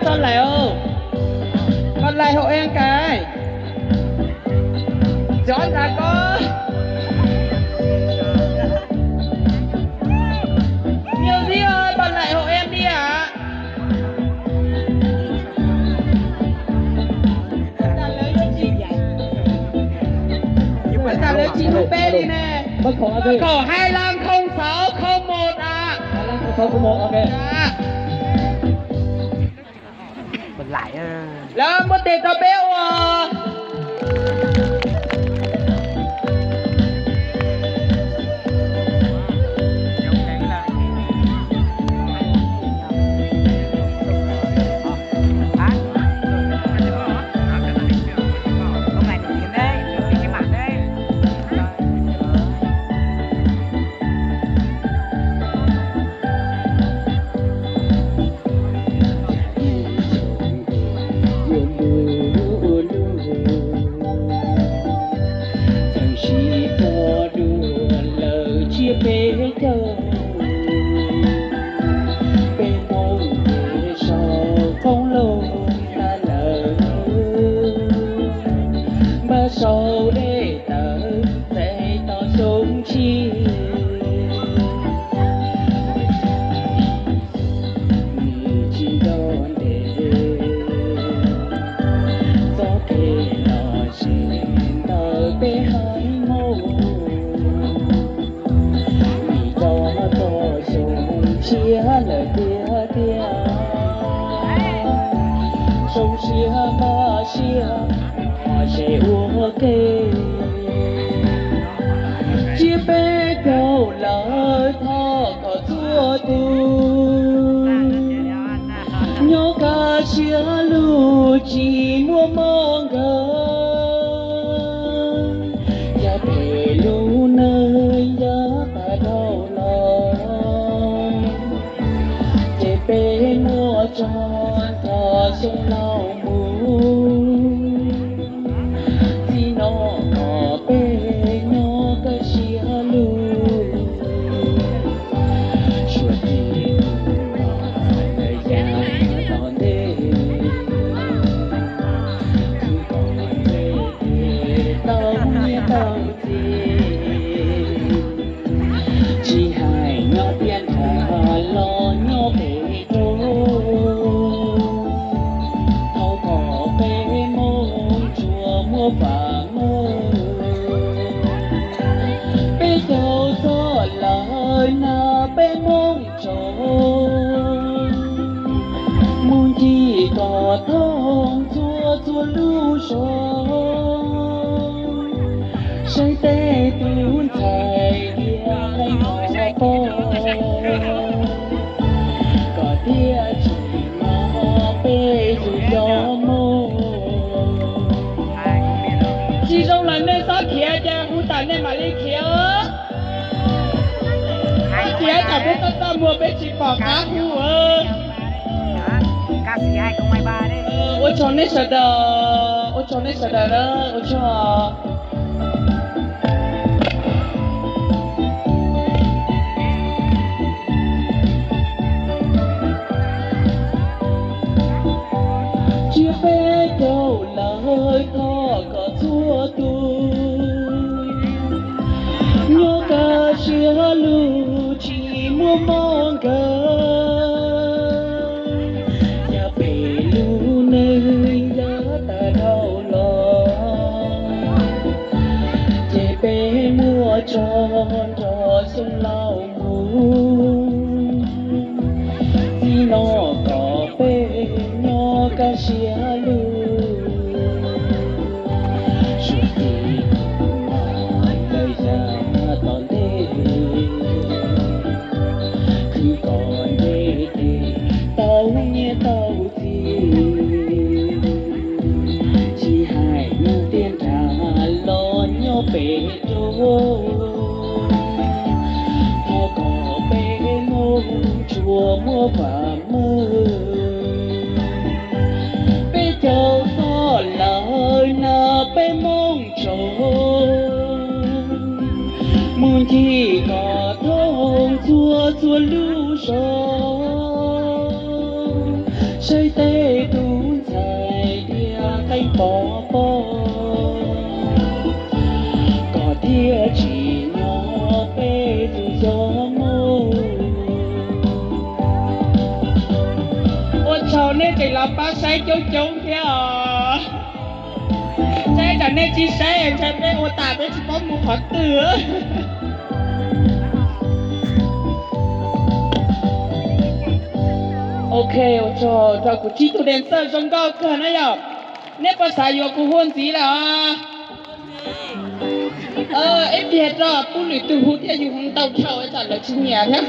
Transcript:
Poj laim os, poj laim Hậu An kais, cov nrad ko. Music ơi, poj laim Hậu An đi ạ. Tab sis lawv tsis hlub peb li ne. Mật khẩu hai lăm không sáu không một ạ. Lawv muab tes rau peb ua. Txawm siv txog dua lawm tsiab peb caug, peb Hmoob nce saum qoob loo tas lawm, npaj sau dej tawm txais tos xyoo tshiab. Nws tsis nco ntes txoj kev lom zem ntawm peb haiv Hmoob. Vim txog txoj xyoo tshiab lawm tiag tiag, zoo siab npaj siab lom zem ua ke. Tsiab peb caug lawm thov kom txhua tus nyob kaj siab lug tsis muaj mob nkeeg. Yog phem lub neej yav tas dhau los, ces peb muaj tso nrog xyoo laus mus. Txij no kom peb nyob kaj siab lug, suav txij hnub no lawm yav tom ntej, khwv kom ntsej tes tau nyiaj tau txiag, tsis hais nyob tiaj nrag los nyob pem roob, thov kom peb Hmoob tsuas muaj vam meej. Peb caug txog lawm na peb Hmoob tsaug, mus ncig kom thooj txhua txhua lub zos, saib tej tub ntxhais tiag leej twg pom, kom thiaj tsis mloog peb yug zos Hmoob. Tsis zoo los nej txhob khiav, cas hu tas nej mam li khiav. Khiav tsam peb txaj txaj muag peb tsis pom qab hu. Ua tsaug nej sawv daws, ua tsaug nej sawv daws na, ua tsaug. Tsiab peb caug lawm thov kom txhua tus nyob kaj siab lug tsis muaj mob nkeeg. Yog phem lub neej yav tas dhau los, ces peb muaj tso nrog xyoo laus mus. Txij no kom peb nyob kaj siab lug, suav txij hnub no lawm yav tom ntej, khwv kom ntsej tes tau nyiaj tau txiag, tsis hais nyob tiaj nrag los nyob pem roob, thov kom peb Hmoob tsuas muaj vam meej. Peb Peb tub ntxhais tias qeej pov pob, koj thiaj tsim nyog peb tus xyov mus. Ua tsaug nej tseem los pab saib coob coob thiab os. Saib tsam nej tsis saib ntshai peb ua tas peb tsis paub mus qhov twg. Ok, ua tsaug rau kuv tsib tug dancer zoo nkauj kawg na yom. Neb puas xav yuav kuv hu ntxiv lawm os? Ib pliag rau pub lwm tus hu thiab, yus hu ntau dhau tsam lawv tsis nyiam thiab.